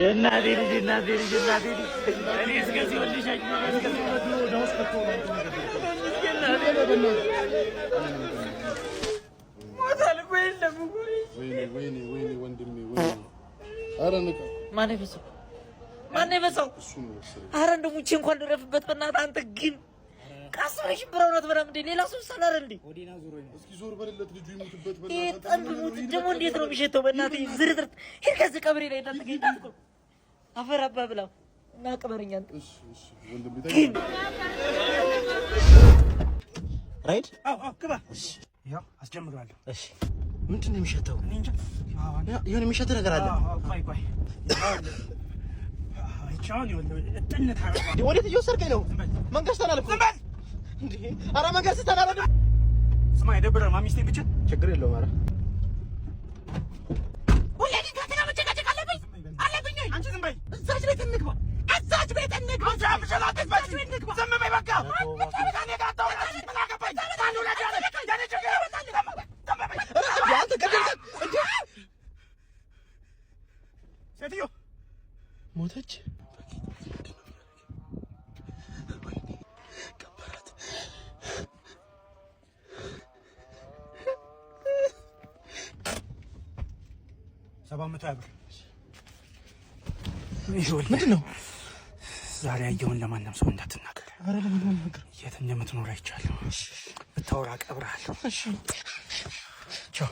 እናቴ ልጅ፣ እናቴ ልጅ፣ እናቴ ልጅ፣ እኔ እስከዚህ ወልሻኝ። ወደ ውስጥ ከቶ ነው። ሞታል እኮ፣ የለም እኮ። ወይኔ ወይኔ ወይኔ ወንድሜ ወይኔ! ኧረ ንቃ! ማነው የበሳው? ማነው የበሳው? እሱ ነው መሰለኝ። አረ እንደው ሙቼ እንኳን ልረፍበት በእናትህ። አንተ ግን ቀስ ብለሽ ሽብራው ናት በጣም እንዴ፣ ሌላ ሰው ሳላረ እንዴ? እስኪ ዞር በልለት፣ ልጁ ይሙትበት። ይሄ በእናትህ። ጠንብ ሙት ደግሞ እንዴት ነው የሚሸተው? በእናትህ ዝርዝር ሂድ ከዚህ ቀብሬ ላይ እንዳትገኝ እንዳትቆም። አፈር አባ ብላ እና ቅበረኛ አንተ። እሺ እሺ ወንድሜ። ግን ራይድ። አዎ፣ ግባ። ያው አስጀምራለሁ። እሺ፣ ምንድን ነው የሚሸተው? እኔ እንጃ። የሆነ የሚሸት ነገር አለ። አዎ፣ ቆይ ቆይ። ይቻውን ይኸውልህ እጥን ታደርገዋለህ። እንዴ፣ ወዴት እየወሰድከኝ ነው? መንገድ ስተናል እኮ። ዝም በል። እንዴ፣ ኧረ መንገድ ስተናል። ወደ ስማ፣ አይደብርህም? ሚስቴን ብቻ ችግር የለውም። ኧረ ሁሌ ግን ከአንተ ጋር መጨቃጨቅ አለብኝ አለብኝ ወይ? አንቺ ዝም በይ። እዛች ቤት እንግባ፣ እዛች ቤት እንግባ፣ አንቺ አፍሽን አትክፈቺ። እዛች ቤት እንግባ። ዝም በይ በቃ። ከእኔ ጋር አታውሪ። ምን አገባኝ? አንድ ሁለት ያለ የኔ ችግር። ዝም በይ። አንተ ገደልከኝ እንዴ! ሴትዮ። ሞተች። ቀበራት። 720 ብር። ምንድን ነው? ዛሬ ያየውን ለማንም ሰው እንዳትናገር። ኧረ ለምን ነገር? የት እንደምትኖር አይቻለሁ። ብታወራ እቀብርሃለሁ። እሺ። ቻው።